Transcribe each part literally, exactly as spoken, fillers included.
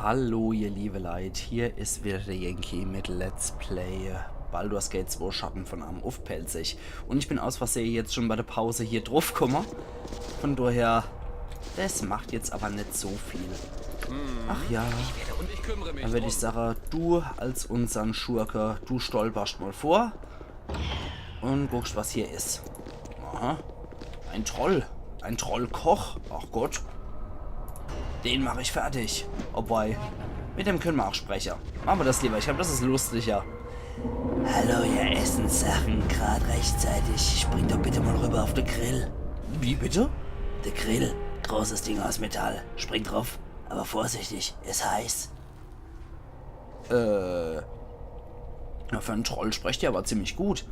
Hallo, ihr liebe Leit, hier is wieder der Yankee mit Let's Play Baldur's Gate zwei Schatten von Amn uff Pälzisch. Und ich bin aus Versehe jetzt schon bei der Pause hier druffkomme. Von daher, das macht jetzt aber net so viel. Ach ja, dann würd ich sage, du als unsern Schurke, du stolperscht mal vor. Und guckst, was hier is. Aha. Ein Troll. Ein Trollkoch. Ach Gott. Den mach ich fertig. Obwohl, mit dem können wir auch sprechen. Machen wir das lieber. Ich glaub, das is lustiger. Hallo, ihr Essenssachen. Grad rechtzeitig. Springt doch bitte mal rüber auf de Grill. Wie bitte? De Grill. Großes Ding aus Metall. Springt drauf. Aber vorsichtig, is heiß. Äh. Na, für en Troll sprecht ihr aber ziemlich gut.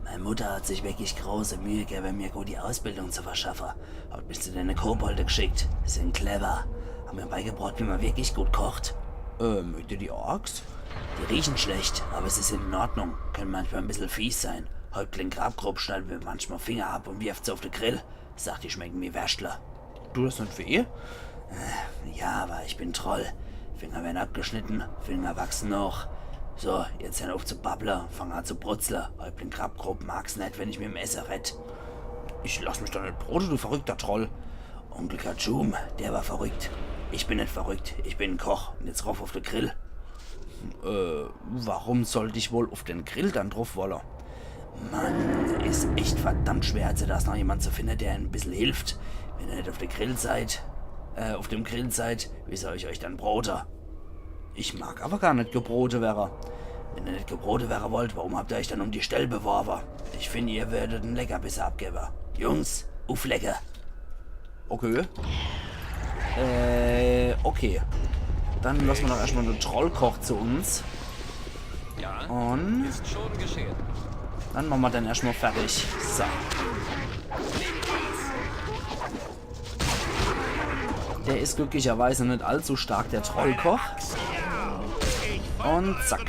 Mei Mutter hat sich wirklich große Mühe gewwe, mir gut die Ausbildung zu verschaffe. Hat mich zu dene Kobolde geschickt. Die sind clever. Haben mir beigebracht, wie man wirklich gut kocht. Äh, mögt ihr die Orks? Die riechen schlecht, aber sie sind in Ordnung. Können manchmal ein bisschen fies sein. Häuptling Grabgrub schneidet mir manchmal Finger ab und wirft sie auf de Grill. Sagt, die schmecken wie Wärschtler. Tut das net weh? Äh, ja, aber ich bin Troll. Finger werden abgeschnitten, Finger wachsen noch. So, jetzt hör auf zu babble, fang an zu brutzle. Häuptling Grabgrub mag's net, wenn ich mit em Esse red. Ich lass mich doch net brote, du verrückter Troll. Onkel Katschum, der war verrückt. Ich bin net verrückt, ich bin en Koch. Und jetzt rauf auf de Grill. Äh, warum sollt ich wohl auf den Grill dann drauf wolle? Mann, is echt verdammt schwer, heutzutage noch jemand zu finden, der ein bisschen hilft. Wenn ihr net auf der Grill seid, äh, auf dem Grill seid, wie soll ich euch dann brote? Ich mag aber gar net gebrote werre. Wenn ihr net gebrote werre wollt, warum habt ihr euch dann um die Stell beworbe? Ich find, ihr würdet en Leckerbisse abgebe. Jungs, uff Lecke. Okay. Äh, okay. Dann lassen wir doch erstmal den Trollkoch zu uns. Ja, und ist schon geschehen. Dann machen wir den erstmal fertig. So. Der ist glücklicherweise nicht allzu stark, der Trollkoch. Und zack.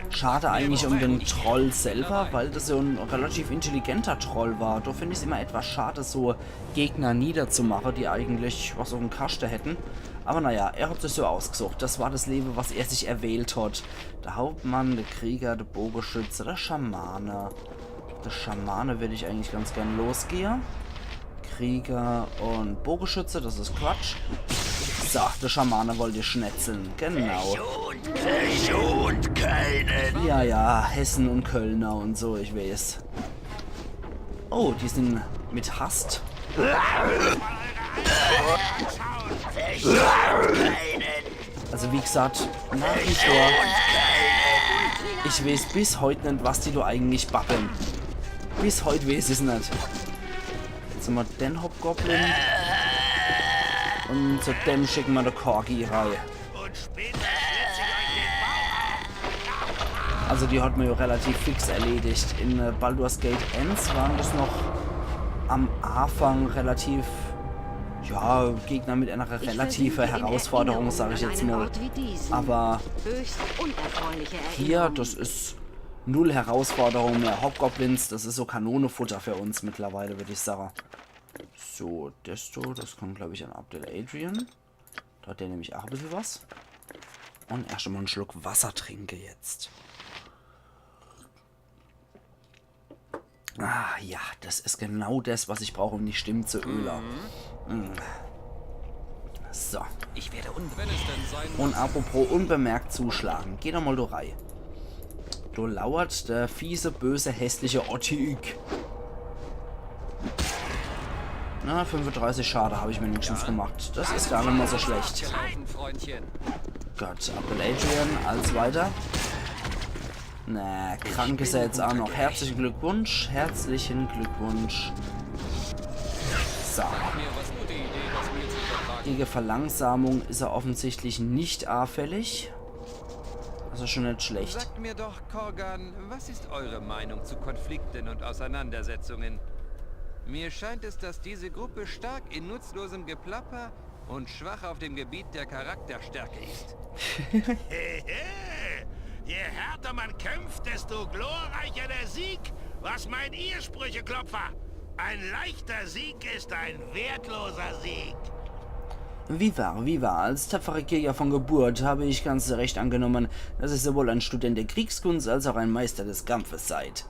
Schade eigentlich um den Troll selber, weil das so ein relativ intelligenter Troll war. Da finde ich es immer etwas schade, so Gegner niederzumachen, die eigentlich was auf dem Kasten hätten. Aber naja, er hat sich so ausgesucht. Das war das Leben, was er sich erwählt hat. Der Hauptmann, der Krieger, der Bogenschütze, der Schamane. Der Schamane würde ich eigentlich ganz gern losgehen. Krieger und Bogenschütze, das ist Quatsch. So, der Schamane wollte schnetzeln, genau. Ja, ja, Hessen und Kölner und so, ich weiß. Oh, die sind mit Hast. Also wie gesagt, nach wie vor, ich weiß bis heut nicht, was die da eigentlich babbeln. Bis heut weiß ich's nicht. Jetzt haben wir den Hobgoblin. Und zu dem schicken wir den Korgi rein. Also die hat man ja relativ fix erledigt. In äh, Baldur's Gate eins waren das noch am Anfang relativ, ja, Gegner mit einer relativen Herausforderung, sag ich jetzt mal. Aber hier, das ist null Herausforderung mehr. Hobgoblins, das ist so Kanonefutter für uns mittlerweile, würde ich sagen. So, desto, das kommt, glaube ich, an Abdel Adrian. Da hat der nämlich auch ein bisschen was. Und erst einmal einen Schluck Wasser trinke jetzt. Ah, ja, das ist genau das, was ich brauche, um die Stimme zu ölen. Mm. So. Ich werde un- Wenn es denn sein muss. Und apropos unbemerkt zuschlagen, geh doch mal da rein. Da lauert der fiese, böse, hässliche Otyugh. Na, fünfunddreißig Schade habe ich wenigstens gemacht. Das ist gar nicht mal so schlecht. Gott, Abdel Adrian, als weiter. Na, krank ist er jetzt auch noch. Herzlichen Glückwunsch, herzlichen Glückwunsch. So. Gegen Verlangsamung ist er offensichtlich nicht anfällig. Das ist schon nicht schlecht. Sagt mir doch, Korgan, was ist eure Meinung zu Konflikten und Auseinandersetzungen? Mir scheint es, dass diese Gruppe stark in nutzlosem Geplapper und schwach auf dem Gebiet der Charakterstärke ist. Je härter man kämpft, desto glorreicher der Sieg. Was meint ihr, Sprücheklopfer? Ein leichter Sieg ist ein wertloser Sieg. Wie wahr, wie wahr. Als tapferer Krieger von Geburt habe ich ganz zu Recht angenommen, dass ihr sowohl ein Student der Kriegskunst als auch ein Meister des Kampfes seid.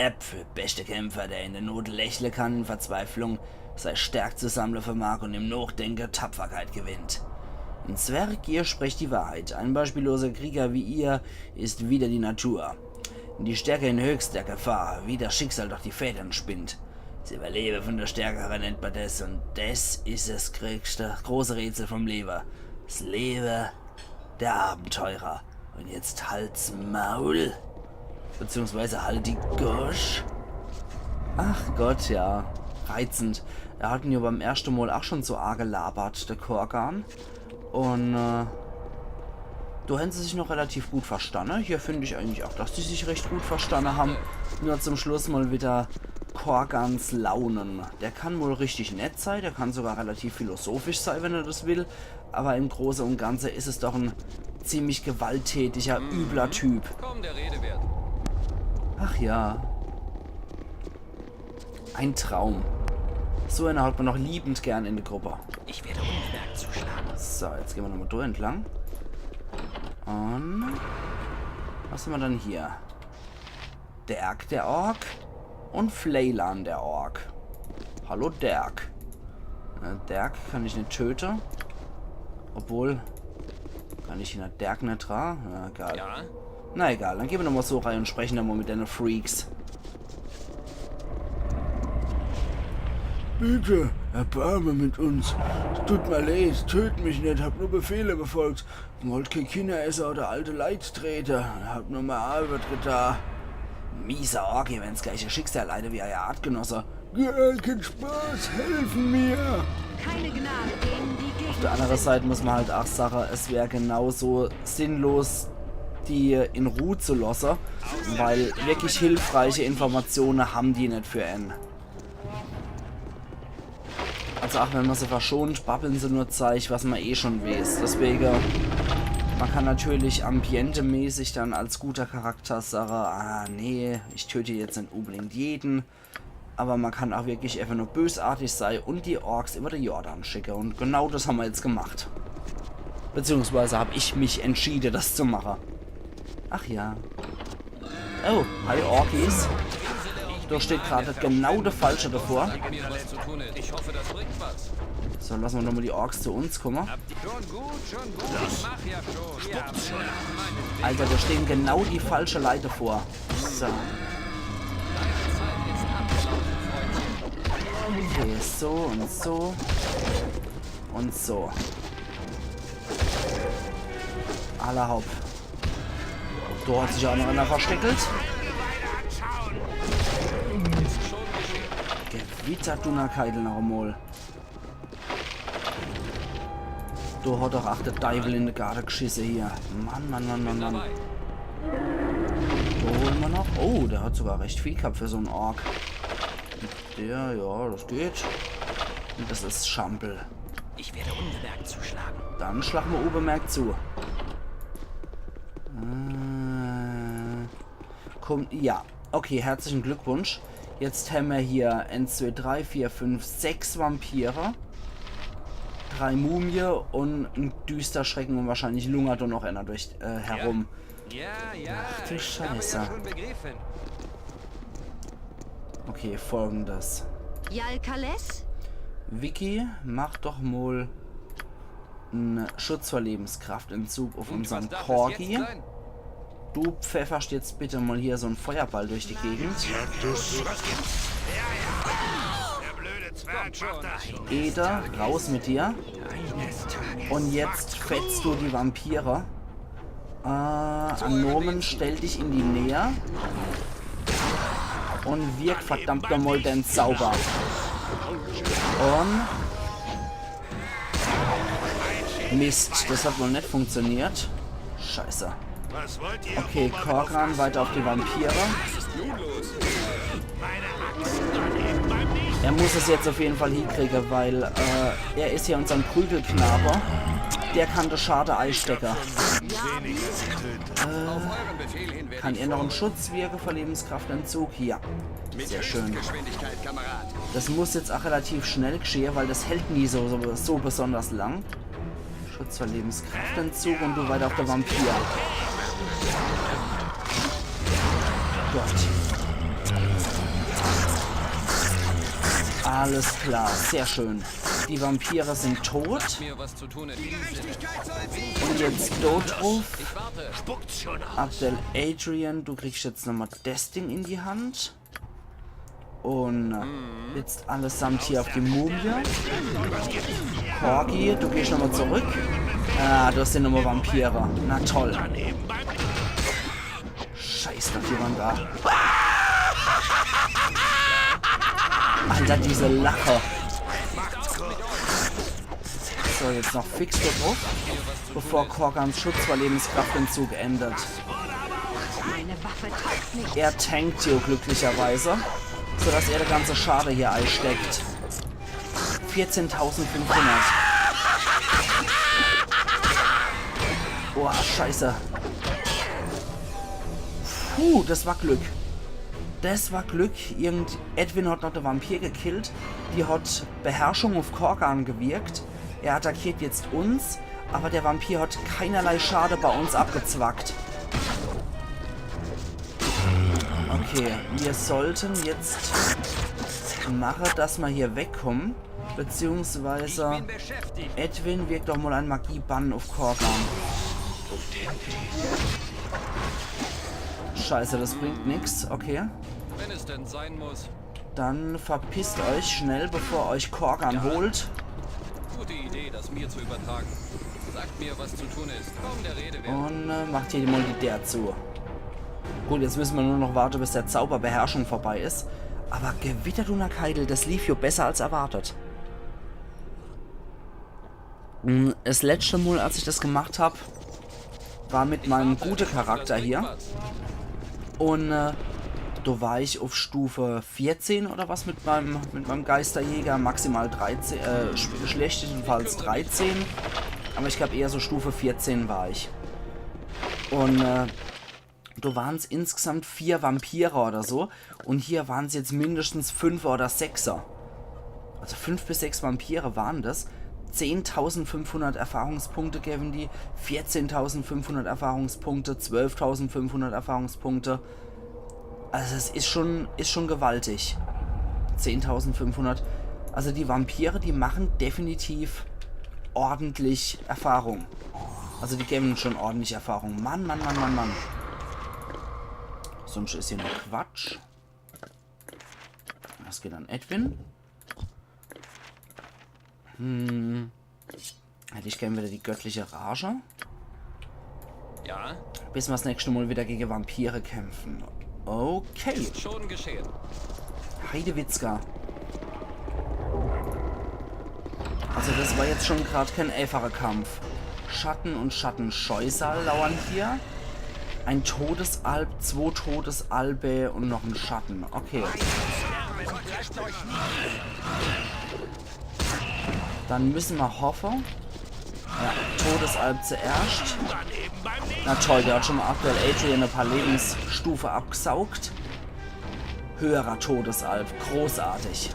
Äpfel, beste Kämpfer, der in der Not lächle kann, in Verzweiflung sei Stärk zu sammle vermag und im Nochdenke Tapferkeit gewinnt. Ein Zwerg, ihr sprecht die Wahrheit. Ein beispielloser Krieger wie ihr ist wider die Natur. Die Stärke in höchster Gefahr, wie das Schicksal doch die Fäden spinnt. Das Überlebe von der Stärkere nennt man das, und das is das größte, große Rätsel vom Lebe. Das Lebe der Abenteurer. Und jetzt halt's Maul. Beziehungsweise halt die Gosch. Ach Gott, ja. Reizend. Er hat en ja beim erschte Mol ach schon so arg gelabert, der Korgan. Und äh, do hän se sich noch relativ gut verstanne. Hier find ich eigentlich ach, dass die sich recht gut verstanne hän. Nur zum Schluss mol wieder Korgans Launen. Der kann wohl richtig nett sei, der kann sogar relativ philosophisch sei, wenn er das will. Aber im Große und Ganze is es doch en ziemlich gewalttätiger, übler Typ. Kaum der Rede wert. Ach ja. Ein Traum. So einer hat man noch liebend gern in der Gruppe. Ich werde unbemerkt zuschlagen. So, jetzt gehn mer nochmol do entlang. Und was hän mer dann hier? Derk, der Ork. Und Fleylan, der Ork. Hallo, Derk. Äh, Derk kann ich net töte. Obwohl, kann ich hier Derk net dra? Na, egal. Ja? Na egal, dann gehn mer nochmol so rei und spreche nochmol mit denne Freaks. Bitte, Erbarme mit uns. Es tut mir leid, töt mich net, hab nur Befehle befolgt. Wollt kee Kinner esse oder alte Leit trete. Hab nur mei Arbeit geta. Mieser Ork, ihr werd's gleiche Schicksal leide wie eier Artgenosse. Ja, kee Spaß, helfen mir! Keine Gnade gegen die Gegner. Auf der andere Seit muss mer halt ach sage, es wär genauso sinnlos, die in Ruh zu losse, weil wirklich hilfreiche Informatione hän die net für en. Also ach wenn mer se verschont, babbeln se nur Zeich, was mer eh schon weeß. Deswege, mer kann natürlich ambientemäßig dann als guter Charakter sage, ah nee, ich töte jetzt net unbedingt jeden. Aber mer kann ach wirklich efach nur bösartig sei und die Orks über de Jordan schicke. Und genau das hän mer jetzt gemacht. Beziehungsweise hab ich mich entschiede, das zu mache. Ach ja. Oh, hi Orkies. Do steht grad genau de Falsche davor. So, lasse mer nochmol die Orks zu uns kumme. Alter, do stehn genau die falsche Leit davor. So. Okay, so und so. Und so. Alla hopp. Do hat sich ach noch einer versteckelt. Gewitter Dunnerkeidel noch emol. Do hat doch ach de Deiwel in de Garde gschisse hier. Mann, Mann, Mann, Mann, Mann. Do hole mer noch. Oh, der hat sogar recht viel ghabt für so'n Ork. Der, ja, das geht. Und das is Schampel. Ich werde unbemerkt zuschlagen. Dann schlache mer unbemerkt zu. Äh, kommt, ja. Okay, herzlichen Glückwunsch. Jetzt hämmer hier eins, zwei, drei, vier, fünf, sechs Vampire. Drei Mumie und en Düsterschrecken und wahrscheinlich lungert do noch einer durch, äh, herum. Ja, ja, ach du Scheiße. Okay, folgendes. Jalkales? Vicky, mach doch mol en Schutz vor Lebenskraftentzug auf unsern Korgi. Du pfefferst jetzt bitte mol hier so'n Feuerball durch die Gegend. Eder, raus mit dir. Und jetzt fetzt du die Vampire. Äh, Anomen, stell dich in die Nähe. Und wirk verdammt nochmol den Zauber. Und Mist, das hat wohl net funktioniert. Scheiße. Okay, Korgan, weiter auf die Vampire. Er muss es jetzt auf jeden Fall hinkriege, weil äh, er is ja unsern Prügelknabe. Der kann de Schade eistecke. Auf euren Befehl hin werde Kann ich er noch en vorrücken. Schutz wirke vor Lebenskraftentzug? Ja. Sehr schön. Geschwindigkeit, Kamerad. Das muss jetzt auch relativ schnell geschehen, weil das hält nie so, so, so besonders lang. Schutz vor Lebenskraftentzug und du weiter auf de Vampir. Gott. Alles klar, sehr schön. Die Vampire sind tot. Mir was zu tun in Und jetzt Todruf. Ich warte. Abdel Adrian, du kriegst jetzt nochmal das Ding in die Hand. Und äh, jetzt allesamt hier auf die Mumie. Corgi, du gehst nochmal zurück. Ah, du hast ja nochmal Vampire. Na toll. Scheiß doch jemand da. Alter, diese Lache. So, jetzt noch fix da drauf, bevor Korgans Schutz vor Lebenskraftentzug endet. Meine Waffe taugt nichts. Er tankt hier glücklicherweise, sodass er de ganze Schade hier eisteckt. Vierzehntausendfünfhundert. Boah, scheiße. Puh, das war Glück. Das war Glück. Irgend Edwin hat noch de Vampir gekillt. Die hat Beherrschung auf Korgan gewirkt. Er attackiert jetzt uns, aber der Vampir hat keinerlei Schade bei uns abgezwackt. Okay, wir sollten jetzt machen, dass wir hier wegkommen. Beziehungsweise Bin beschäftigt. Edwin, wirk doch mal ein Magie-Bann auf Korgan. Scheiße, das bringt nix. Okay. Wenn es denn sein muss. Dann verpisst euch schnell, bevor euch Korgan holt. Gute Idee, das mir zu übertragen. Sagt mir, was zu tun ist. Kaum der Rede wert. Und äh, macht hier mal die Tür zu. Gut, jetzt müssen wir nur noch warten, bis der Zauber Beherrschung vorbei ist. Aber Gewitter, Dunnerkeidel, das lief ja besser als erwartet. Hm, das letzte Mal, als ich das gemacht hab, war mit meinem guten Charakter hier. Und äh, da war ich auf Stufe vierzehn oder was mit meinem, mit meinem Geisterjäger, maximal dreizehn, äh, sch- schlechtestenfalls dreizehn. Aber ich glaube eher so Stufe vierzehn war ich. Und äh, da waren's insgesamt vier Vampire oder so. Und hier waren's jetzt mindestens fünf oder sechser. Also fünf bis sechs Vampire waren das. Zehntausendfünfhundert Erfahrungspunkte geben die, vierzehntausendfünfhundert Erfahrungspunkte, zwölftausendfünfhundert Erfahrungspunkte. Also es ist schon, ist schon gewaltig. Zehntausendfünfhundert. Also die Vampire, die machen definitiv ordentlich Erfahrung. Also die geben schon ordentlich Erfahrung. Mann, Mann, Mann, Mann, Mann. Sonst ist hier nur Quatsch. Das geht an Edwin. Hm. Hätte ich gern wieder die göttliche Rage. Ja? Bis wir das nächste Mal wieder gegen Vampire kämpfen. Okay. Schon geschehen. Heidewitzka. Also das war jetzt schon gerade kein einfacher Kampf. Schatten und Schattenscheusal lauern hier. Ein Todesalb, zwei Todesalbe und noch ein Schatten. Okay. Dann müssen wir hoffen. Ja, Todesalb zuerst. Na toll, der hat schon mal aktuell Adrian ein paar Lebensstufe abgesaugt. Höherer Todesalb, großartig.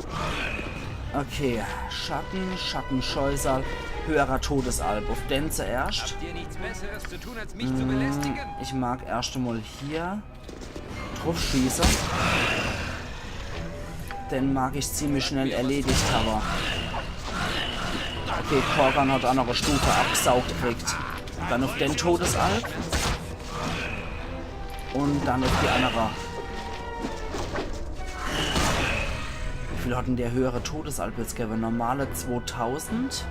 Okay, Schatten, Schattenscheusal, höherer Todesalb. Auf den zuerst. Habt ihr nichts Besseres zu tun, als mich zu belästigen? Ich mag erst einmal hier drauf schießen. Den mag ich ziemlich schnell erledigt haben. Okay, Korgan hat auch noch eine Stufe abgesaugt gekriegt. Dann auf den Todesalb. Und dann auf die andere. Wie viel hat denn der höhere Todesalb jetzt gegeben? Normale zweitausend.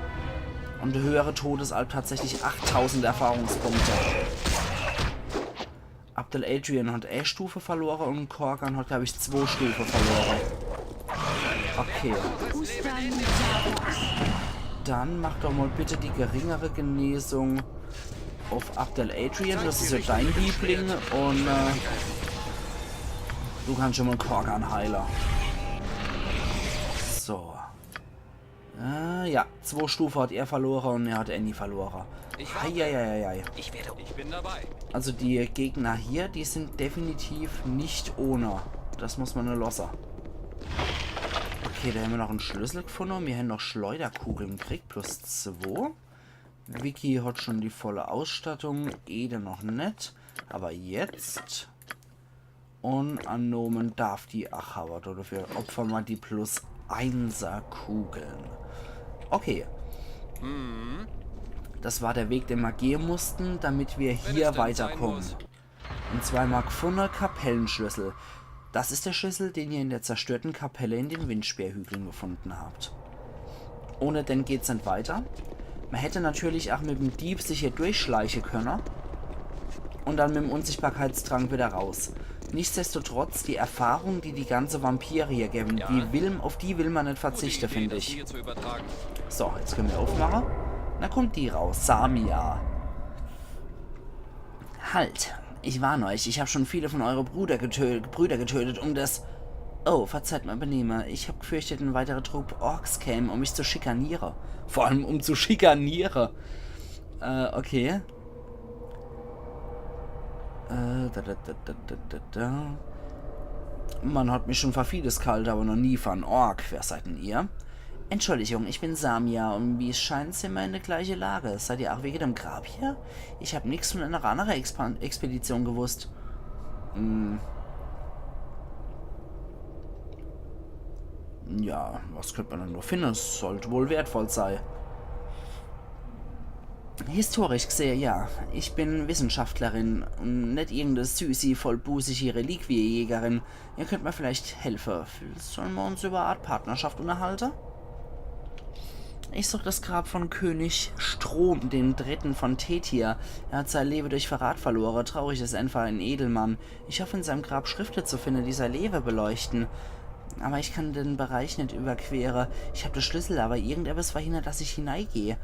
Und der höhere Todesalb tatsächlich achttausend Erfahrungspunkte. Abdel Adrian hat eine Stufe verloren und Korgan hat, glaube ich, zwei Stufe verloren. Okay. Dann mach doch mal bitte die geringere Genesung auf Abdel Adrian. Das ist ja dein Liebling. Und äh, du kannst schon mal Korgan heilen. So. Äh, ja, zwei Stufe hat er verlore und er hat Annie verlore. Ich warte. Eieieiei. Ich werde. Ich bin dabei. Also die Gegner hier, die sind definitiv nicht ohne. Das muss man nur losse. Okay, da haben wir noch einen Schlüssel gefunden. Wir haben noch Schleuderkugeln gekriegt, plus zwei. Vicky hat schon die volle Ausstattung, Ede noch net. Aber jetzt. Und annomen darf die Achawa, dafür opfern wir die plus einser Kugeln. Okay. Das war der Weg, den wir gehen mussten, damit wir hier es denn sein weiterkommen. Muss. Und zwar mal gefunden, Kapellenschlüssel. Das ist der Schlüssel, den ihr in der zerstörten Kapelle in den Windspeerhügeln gefunden habt. Ohne den geht's nicht weiter. Man hätte natürlich auch mit dem Dieb sich hier durchschleichen können und dann mit dem Unsichtbarkeitstrank wieder raus. Nichtsdestotrotz, die Erfahrung, die die ganze Vampire hier geben, Ja? die will, auf die will man nicht verzichten, Gute Idee, finde das ich. Hier zu übertragen. So, jetzt können wir aufmachen. Na, kommt die raus, Samia. Halt, ich warne euch, ich habe schon viele von euren Bruder getö Brüder getötet, um das... Oh, verzeiht mein Benehme. Ich habe gefürchtet, ein weiterer Trupp Orks käme, um mich zu schikanieren. Vor allem, um zu schikanieren. Äh, okay. Äh, da, da, da. Man hat mich schon vor vieles gehalten, aber noch nie vor einen Ork. Wer seid denn ihr? Entschuldigung, ich bin Samia und wie es scheint, sind wir in der gleichen Lage. Seid ihr auch wegen dem Grab hier? Ich habe nichts von einer anderen Expan Expedition gewusst. Hm. Ja, was könnte man denn noch finden? Es sollte wohl wertvoll sein. Historisch gesehen, ja. Ich bin Wissenschaftlerin und nicht irgendeine süßi, vollbusigi Reliquiejägerin. Ihr könnt mir vielleicht helfen. Sollen wir uns über eine Art Partnerschaft unterhalten? Ich suche das Grab von König Strom, dem Dritten von Tetia. Er hat sein Leben durch Verrat verloren. Traurig ist einfach ein Edelmann. Ich hoffe, in seinem Grab Schriften zu finden, die sein Leben beleuchten. Aber ich kann den Bereich nicht überqueren. Ich habe den Schlüssel, aber irgendetwas verhindert, dass ich hineingehe.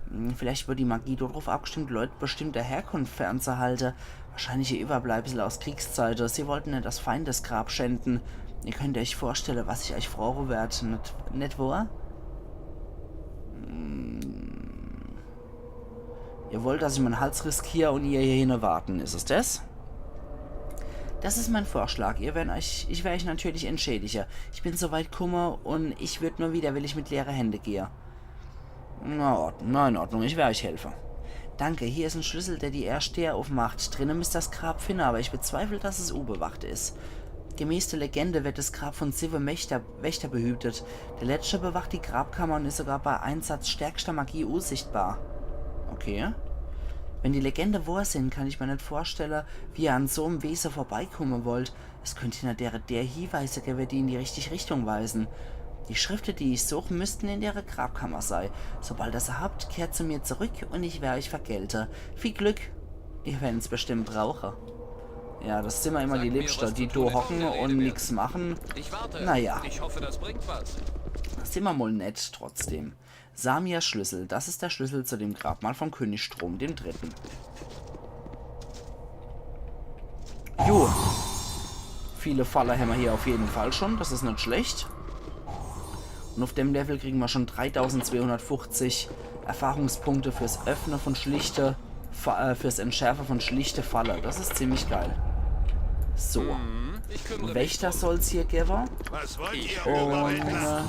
Hm, vielleicht wird die Magie darauf abgestimmt, Leute bestimmter Herkunft fernzuhalten. Wahrscheinlich ihr Überbleibsel aus Kriegszeiten. Sie wollten nicht das Feindesgrab schänden. Ihr könnt euch vorstellen, was ich euch fragen werde, nicht, nicht wahr? Hm. Ihr wollt, dass ich meinen Hals riskiere und ihr hier hinne warten, ist es das? Das ist mein Vorschlag. Ihr werden euch, ich werde euch natürlich entschädigen. Ich bin so weit gekommen und ich würde nur widerwillig mit leeren Händen gehen. Na, Ord- na, in Ordnung, ich werde euch helfen. Danke, hier ist ein Schlüssel, der die erste Tür aufmacht. Drinnen müsst ihr das Grab finden, aber ich bezweifle, dass es unbewacht ist. Gemäß der Legende wird das Grab von sieben Wächter, Wächter behütet. Der letzte bewacht die Grabkammer und ist sogar bei Einsatz stärkster Magie unsichtbar. Okay. Wenn die Legende wahr sind, kann ich mir nicht vorstellen, wie ihr an so einem Wesen vorbeikommen wollt. Es könnte hinter der Tür Hinweise geben, die in die richtige Richtung weisen. Die Schriften, die ich suche, müssten in der Grabkammer sein. Sobald ihr sie habt, kehrt zu mir zurück und ich werde euch vergelten. Viel Glück. Ihr werden's bestimmt brauchen. Ja, das sind immer, immer die Sagt mir, Liebsten, was die zu tun do ist, hocken Lady und Bird. Nix machen. Ich warte. Naja. Ich hoffe, das bringt was. Sind wir mal nett trotzdem. Samias Schlüssel. Das ist der Schlüssel zu dem Grabmal von König Strom dem Dritten. Jo. Viele Falle haben wir hier auf jeden Fall schon. Das ist nicht schlecht. Und auf dem Level kriegen wir schon dreitausendzweihundertfünfzig Erfahrungspunkte fürs Öffnen von schlichte, Fa äh, fürs Entschärfen von schlichte Falle. Das ist ziemlich geil. So. Hm, ich kümmere mich Wächter drum. soll's hier geben. Was wollt ihr Und überhaupt? äh,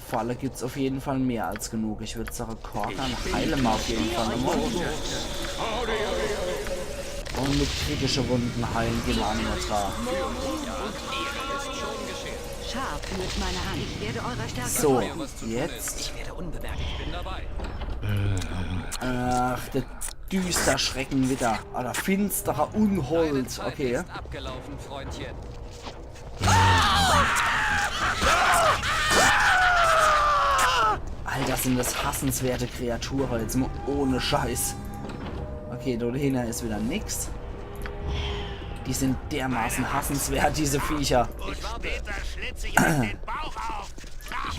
Falle gibt's auf jeden Fall mehr als genug. Ich würde sagen, Korgan heilen wir auf jeden Fall nochmal. Und mit kritischen Wunden heilen gehen wir auch nochmal dran. Scharf führt meine Hand. Ich werde eurer Stärke So, folgen. jetzt. Ich werde unbemerkt. Ich bin dabei. Ach, der düster Schrecken wieder. Oder finsterer Unhold. Zeit Okay. ist abgelaufen, Freundchen. Alter, sind das hassenswerte Kreaturen. Jetzt mal ohne Scheiß. Okay, dort hinten ist wieder nix. Die sind dermaßen hassenswert, diese Viecher. Und später schlitze ich euch den Bauch auf.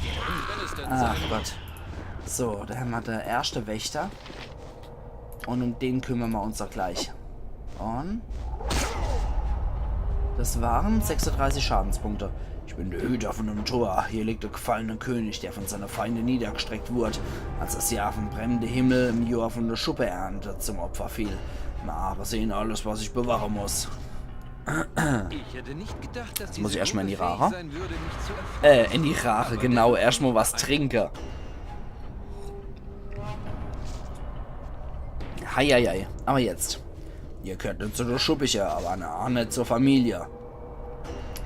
Wenn es denn Ach sein Gott. So, da haben wir der erste Wächter. Und um den kümmern wir uns auch gleich. Und Das waren sechsunddreißig Schadenspunkte. Ich bin der Hüter von dem Tor. Hier liegt der gefallene König, der von seine Feinde niedergestreckt wurd, als das Jahr vom brennende Himmel im Jahr von der Schuppeernte zum Opfer fiel. Mal sehen, alles, was ich bewahren muss. Ich hätte nicht gedacht, dass Jetzt muss ich diese erstmal in die Gruppe fähig Rara. sein würde, mich zu erfahren. Äh, in die Rara, genau. Erstmal was trinke. Heieiei. Aber jetzt. Ihr gehört net zu der Schuppiche, aber ne, auch net zur Familie.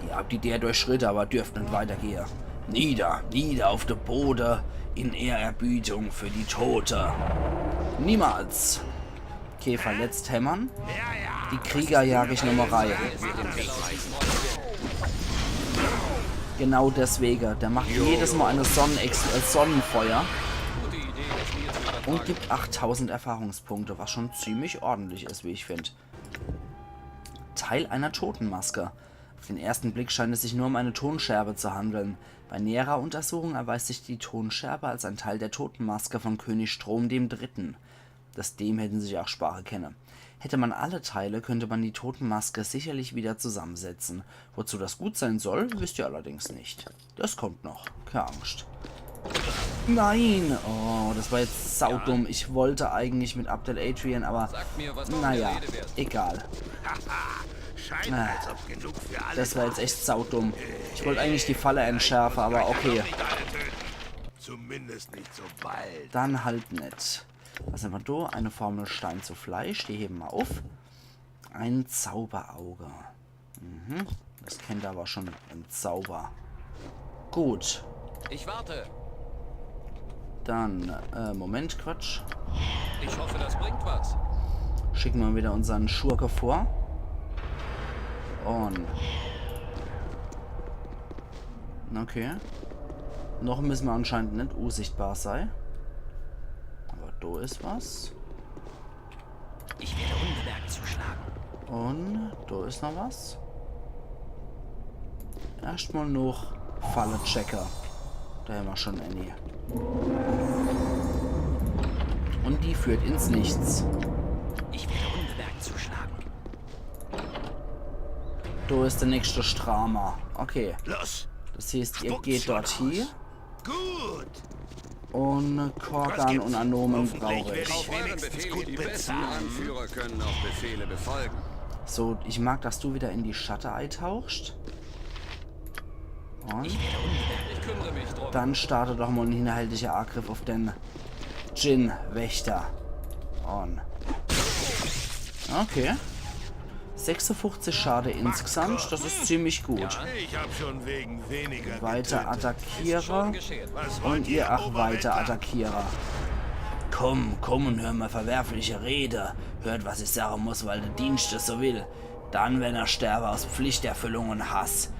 Ihr habt die Deer durchschritte, aber dürft net weitergehe. Nieder, nieder auf de Bode in Ehrerbietung für die Tote. Niemals. Okay, verletzt hämmern. Die Krieger jag ich nochmal rein. Genau deswege. Der macht jedes Mal eine Sonnenex äh, Sonnenfeuer. Und gibt achttausend Erfahrungspunkte, was schon ziemlich ordentlich ist, wie ich finde. Teil einer Totenmaske. Auf den ersten Blick scheint es sich nur um eine Tonscherbe zu handeln. Bei näherer Untersuchung erweist sich die Tonscherbe als ein Teil der Totenmaske von König Strom dem Dritten. Das dem hätten sie sich auch sparen können. Hätte man alle Teile, könnte man die Totenmaske sicherlich wieder zusammensetzen. Wozu das gut sein soll, wisst ihr allerdings nicht. Das kommt noch. Keine Angst. Nein! Oh, das war jetzt saudumm. Ich wollte eigentlich mit Abdel Adrian, aber Sagt mir, was du naja, der Rede wert. Egal. Scheint, als ob genug für alle. Das war jetzt echt saudumm. Ich wollte eigentlich die Falle entschärfen, aber okay. Nicht alle töten. Zumindest nicht so bald. Dann halt net. Was haben wir da? Eine Formel Stein zu Fleisch. Die heben wir auf. Ein Zauberauge. Mhm. Das kennt er aber schon im Zauber. Gut. Ich warte. Dann, äh, Moment, Quatsch. Ich hoffe, das bringt was. Schicken wir wieder unseren Schurke vor. Und. Okay. Noch müssen wir anscheinend net unsichtbar sein. Aber da ist was. Ich werde unbemerkt zuschlagen. Und da ist noch was. Erstmal noch Falle checke. Da haben wir schon eine. Und die führt ins Nichts. Ich werde unbemerkt zuschlagen. Da ist der nächste Strama. Okay. Los. Das heißt, ihr Spuckt's geht schon dort hin. Gut. Und Korgan und Anomen brauche ich. Auf euren Befehl. Die besten Anführer können auch Befehle befolgen. So, ich mag, dass du wieder in die Schatte eintauchst. Und Ich kümmere mich drum. Dann starte doch mal einen hinterhältigen Angriff auf den Djinn-Wächter. Und. Okay. sechsundfünfzig Schade insgesamt, das ist ziemlich gut. Ich hab schon wegen weniger Weiter getötet. attackiere. Geschehen. Was wollt Und ihr auch weiter Oberweltler? attackiere. Komm, komm und hör mal verwerfliche Rede. Hört, was ich sagen muss, weil der Dienst es so will. Dann, wenn er sterbe aus Pflichterfüllung und Hass.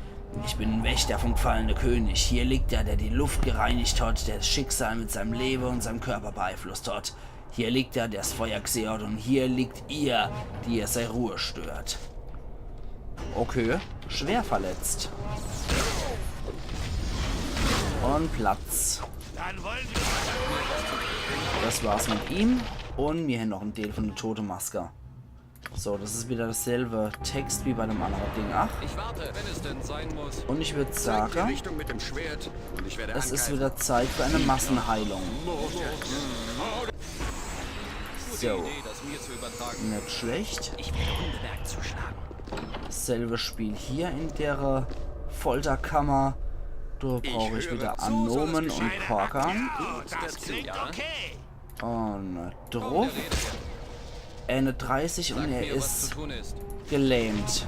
Ich bin ein Wächter vom gefallenen König. Hier liegt er, der die Luft gereinigt hat, der das Schicksal mit seinem Leben und seinem Körper beeinflusst hat. Hier liegt er, der das Feuer gesehen hat. Und hier liegt ihr, die ihr seine Ruhe stört. Okay, schwer verletzt. Und Platz. Dann wollen wir Das war's mit ihm. Und mir haben noch einen Teil von der Totemaske. So, das ist wieder dasselbe Text wie bei dem anderen Ding. Ach, Ich warte, wenn es denn sein muss. und ich würde Die sagen, Richtung mit dem Schwert und ich werde es ist angreifen. Wieder Zeit für eine Massenheilung. Gute So, Idee, das mir zu übertragen. nicht schlecht. Ich werde unbemerkt zuschlagen. Dasselbe Spiel hier in der äh, Folterkammer. Da brauche ich wieder Anomen und Korgan. Das klingt okay. Und druff. Eine dreißig und Sag er mir, was ist zu tun ist. gelähmt.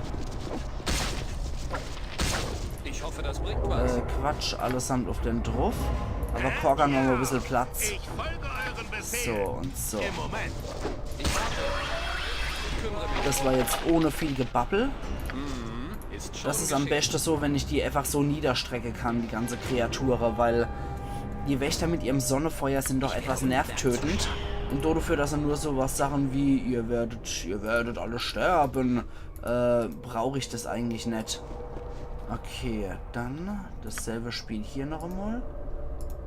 Ich hoffe, das bringt was. Äh, Quatsch, allesamt auf den druff. Aber Korgan machen wir ein bisschen Platz. Ich folge euren Befehl. So und so. Im Moment. Das war jetzt ohne viel Gebabbel. Ist schon Das ist am geschehen. besten so, wenn ich die einfach so niederstrecke kann, die ganze Kreature, weil die Wächter mit ihrem Sonnefeuer sind doch etwas nervtötend. Und dafür, dass sie nur so was sagen wie, ihr werdet, ihr werdet alle sterben, äh, brauche ich das eigentlich nicht. Okay, dann dasselbe Spiel hier noch einmal.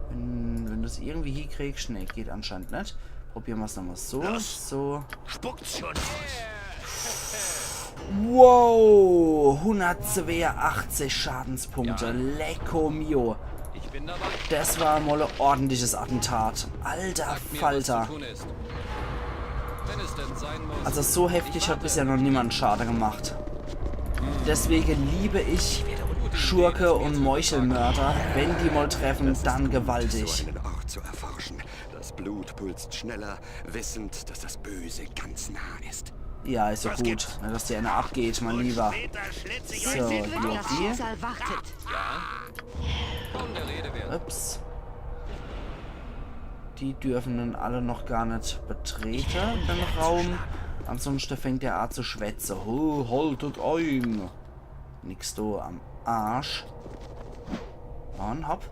Wenn, wenn du es irgendwie hinkriegst, ne, geht anscheinend nicht. Probieren wir es nochmal so, so. Spuckt's schon aus. Wow, hundertzweiundachtzig Schadenspunkte. Ja. Lecko mio. Ich bin dabei. Das war mol e ordentliches Attentat. Alter Falter. Wenn es denn sein muss. Also so heftig hat bisher noch niemand Schade gemacht. Deswegen liebe ich Schurke und Meuchelmörder. Wenn die mal treffen, dann gewaltig. So einen Ort zu erforschen. Das Blut pulst schneller, wissend, dass das Böse ganz nah ist. Ja, is ja gut, ne, dass dir einer abgeht, mein Lieber. So, hier die. Ups. Die dürfen nun alle noch gar net betreten, den Raum. Ansonsten fängt der an zu schwätzen. Ho, haltet ein. Nix do am Arsch. Und hopp.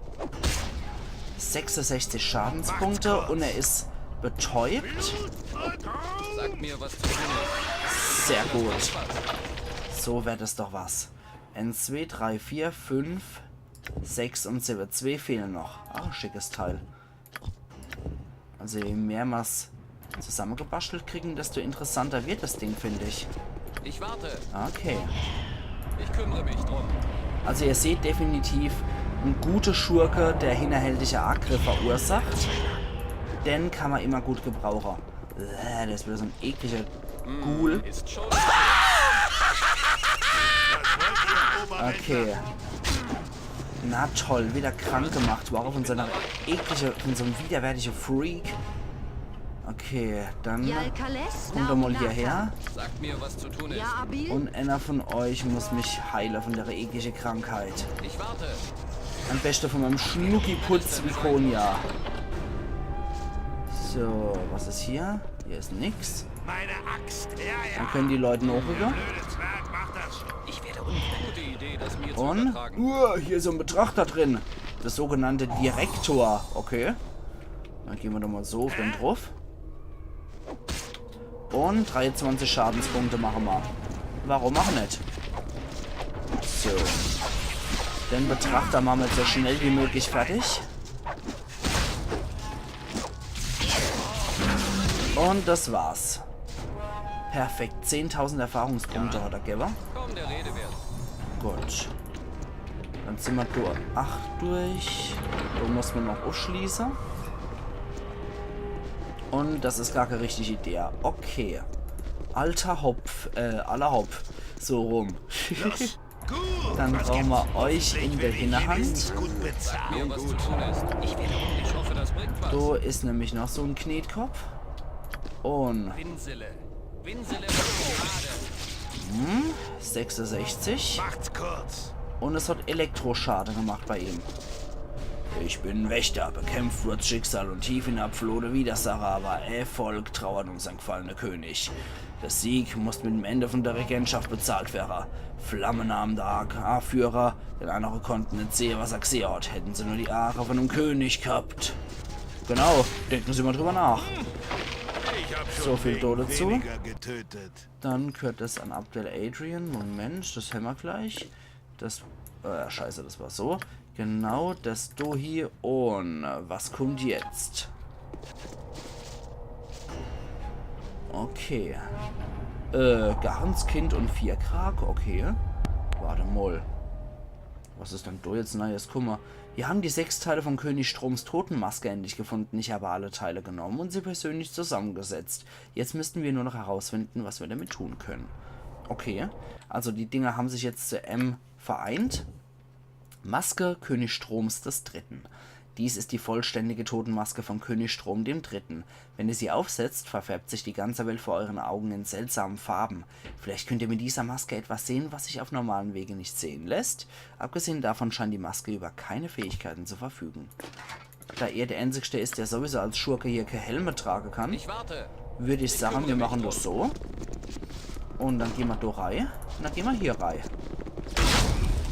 Sechsundsechzig Schadenspunkte und er is betäubt. Sehr gut. So werd es doch was. Eins, zwei, drei, vier, fünf, sechs und sieben. Zwei fehlen noch. Ah, schickes Teil. Also je mehr mer's zusammengebastelt kriegen, desto interessanter wird das Ding, finde ich. Ich warte. Okay. Ich kümmere mich drum. Also ihr seht definitiv, ein guter Schurke, der hinterhältige Angriffe verursacht, den kann man immer gut gebrauchen. Äh, der is wieder so ein ekliger Ghoul. Ist schon. Okay. Na toll, wieder krank gemacht. Wow, von so einer eklige, von so einem widerwärtigen Freak. Okay, dann kommt doch mal hierher. Sagt mir, was zu tun ist. Und einer von euch muss mich heilen von der ekligen Krankheit. Ich warte. Am besten von meinem Schnuckiputz Viconia. So, was is hier? Hier is nix. Meine Axt. Ja, ja. Dann können die Leute noch rüber. Blöde Zwerg macht das schon. Ich werde un- Gute Idee, das mir zu übertragen. Und? Uh, hier is so ein Betrachter drin. Der sogenannte Direktor. Okay. Dann gehen wir doch mal so auf den drauf. Und dreiundzwanzig Schadenspunkte machen wir. Warum auch net? So. Den Betrachter machen wir jetzt so schnell wie möglich fertig. Und das war's. Perfekt. Zehntausend Erfahrungspunkte hat er gewwe. Kaum der Rede wert. Gut. Dann sind wir durch. Acht durch. Da muss man noch aufschließen. Und das is gar keine richtige Idee. Okay. Alter hopp. Äh, alla hopp. So rum. Dann brauchen wir euch in der Hinterhand. Mir was zu tun ist. Ich werde un- Ich hoffe, das bringt was. Da is nämlich noch so ein Knetkopf. Und Winsele. Winsele macht Schaden. Hm, sechsundsechzig. Macht's kurz. Und es hat Elektroschade gemacht bei ihm. Ich bin ein Wächter, bekämpft wurd's Schicksal und tief hinab floh der Widersacher, aber e Volk trauert um sein gefallener König. Der Sieg muss mit dem Ende von der Regentschaft bezahlt werden. Flamme nahm der A K-Führer, denn andere konnten net sehen, was er gesehen hat. Hätten sie nur die Aare von dem König gehabt. Genau, denken Sie mal drüber nach. Ich hab schon so viel Tode zu. Weniger getötet. Dann gehört das an Abdel Adrian. Moment, das hämmer gleich. Das, äh, scheiße, das war so. Genau, das do hier. Und was kommt jetzt? Okay. Äh, Garens Kind und Fierkrag, okay. Warte mal. Was is denn do jetzt Neues? Guck mal. Wir haben die sechs Teile von König Stroms Totenmaske endlich gefunden. Ich habe alle Teile genommen und sie persönlich zusammengesetzt. Jetzt müssten wir nur noch herausfinden, was wir damit tun können. Okay, also die Dinger haben sich jetzt zu M vereint. Maske König Stroms des Dritten. Dies ist die vollständige Totenmaske von König Strom dem Dritten. Wenn ihr sie aufsetzt, verfärbt sich die ganze Welt vor euren Augen in seltsamen Farben. Vielleicht könnt ihr mit dieser Maske etwas sehen, was sich auf normalen Wege nicht sehen lässt. Abgesehen davon scheint die Maske über keine Fähigkeiten zu verfügen. Da er der Einzigste ist, der sowieso als Schurke hier keine Helme tragen kann, würde ich sagen, wir machen das so. Und dann gehen wir da rein. Und dann gehen wir hier rein.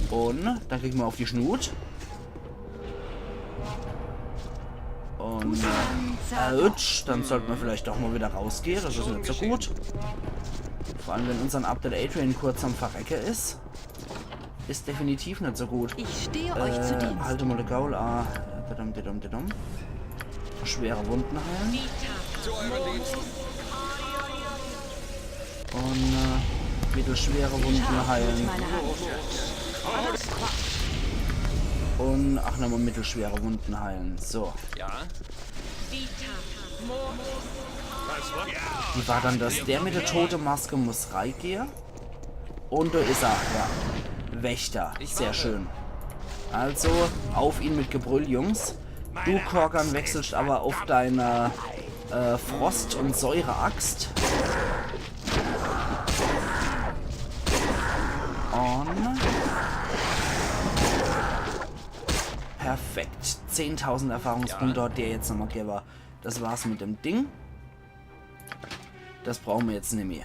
Und dann kriegen wir auf die Schnut. Und, äh, ouch, dann sollten wir vielleicht doch mal wieder rausgehen. Das ist nicht so gut. Vor allem, wenn unser Abdel Adrian kurz am Verrecke ist. Is definitiv net so gut. Ich stehe euch zu Dienst. Äh, halt mal de Gaul a. Didum, didum, didum. Schwere Wunden heilen. Und, äh, Mittelschwere Wunden heilen. Und ach, nochmal mittelschwere Wunden heilen. So. Ja? Wie war dann das? Der mit der Totemaske muss reigehe. Und da is er, ja. Wächter. Sehr schön. Also, auf ihn mit Gebrüll, Jungs. Du, Korgan, wechselst aber auf deine äh, Frost- und Säureaxt. Und perfekt. Zehntausend Erfahrungspunkte hat der jetzt nochmal gewwe. Das war's mit dem Ding. Das brauchen wir jetzt nimmi.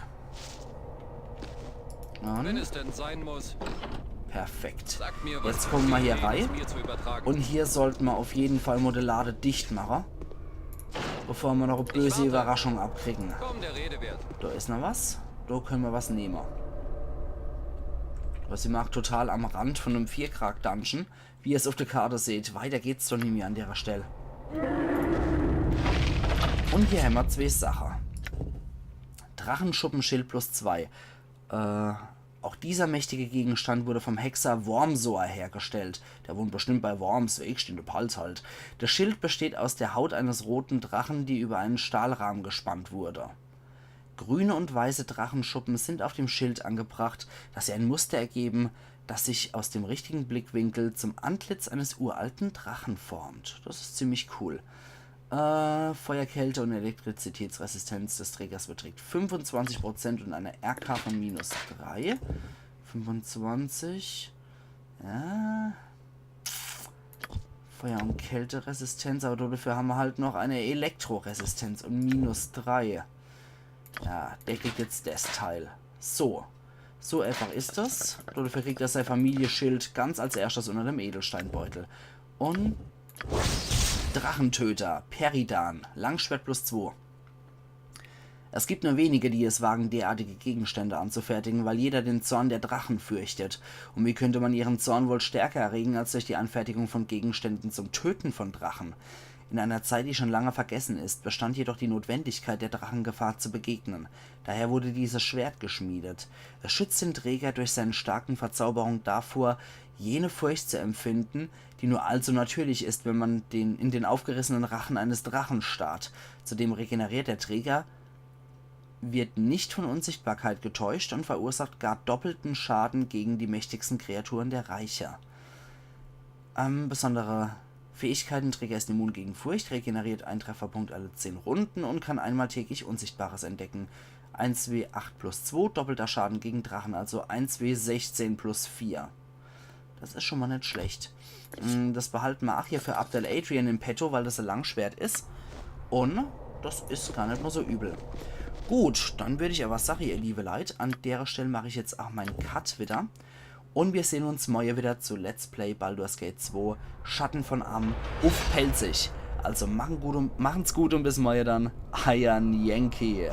Wenn Und es denn sein muss, perfekt. Sagt mir, was Jetzt kommen wir hier Ideen rein. Mir zu übertragen. Und hier sollte man auf jeden Fall mal die Lade dicht machen. Bevor wir noch eine böse warte. Überraschung abkriegen. Kaum der Rede wert. Da is noch was. Da können wir was nehmen. Was sie macht, total am Rand von einem Vierkrag-Dungeon. Wie ihr es auf der Karte seht, weiter geht's doch nimmi an der Stelle. Und hier haben wir zwei Sachen. Drachenschuppenschild plus zwei. Äh, auch dieser mächtige Gegenstand wurde vom Hexer Wormsoa hergestellt. Der wohnt bestimmt bei Worms, wie ich, in der Palz halt. Das Schild besteht aus der Haut eines roten Drachen, die über einen Stahlrahmen gespannt wurde. Grüne und weiße Drachenschuppen sind auf dem Schild angebracht, dass sie ein Muster ergeben, das sich aus dem richtigen Blickwinkel zum Antlitz eines uralten Drachen formt. Das ist ziemlich cool. Äh, Feuer, Kälte und Elektrizitätsresistenz des Trägers beträgt fünfundzwanzig Prozent und eine R K von minus drei. Fünfundzwanzig. Ja. Feuer- und Kälteresistenz, aber dafür haben wir halt noch eine Elektroresistenz und minus drei. Ja, der kriegt jetzt das Teil. So. So einfach ist das. Dafür kriegt er sein Familienschild ganz als erstes unter dem Edelsteinbeutel. Und Drachentöter, Peridan, Langschwert plus zwei. Es gibt nur wenige, die es wagen, derartige Gegenstände anzufertigen, weil jeder den Zorn der Drachen fürchtet. Und wie könnte man ihren Zorn wohl stärker erregen, als durch die Anfertigung von Gegenständen zum Töten von Drachen? In einer Zeit, die schon lange vergessen ist, bestand jedoch die Notwendigkeit, der Drachengefahr zu begegnen. Daher wurde dieses Schwert geschmiedet. Es schützt den Träger durch seine starken Verzauberungen davor, jene Furcht zu empfinden, die nur allzu natürlich ist, wenn man den, in den aufgerissenen Rachen eines Drachen starrt. Zudem regeneriert der Träger, wird nicht von Unsichtbarkeit getäuscht und verursacht gar doppelten Schaden gegen die mächtigsten Kreaturen der Reiche. Ähm, besondere Fähigkeiten: Träger ist immun gegen Furcht, regeneriert einen Trefferpunkt alle zehn Runden und kann einmal täglich Unsichtbares entdecken. Eins W acht plus zwei, doppelter Schaden gegen Drachen, also eins W sechzehn plus vier. Das is schon mal net schlecht. Mm, das behalten wir auch hier für Abdel Adrian in petto, weil das ein Langschwert is. Und das is gar net mal so übel. Gut, dann würd ich aber sache, ihr liebe Leit, an derer Stelle mach ich jetzt auch meinen Cut wieder. Und wir sehen uns morje wieder zu Let's Play Baldur's Gate zwei Schatten von Amn uff Pälzisch. Also machen gut und, machen's gut und bis morje dann. Eier Yankee.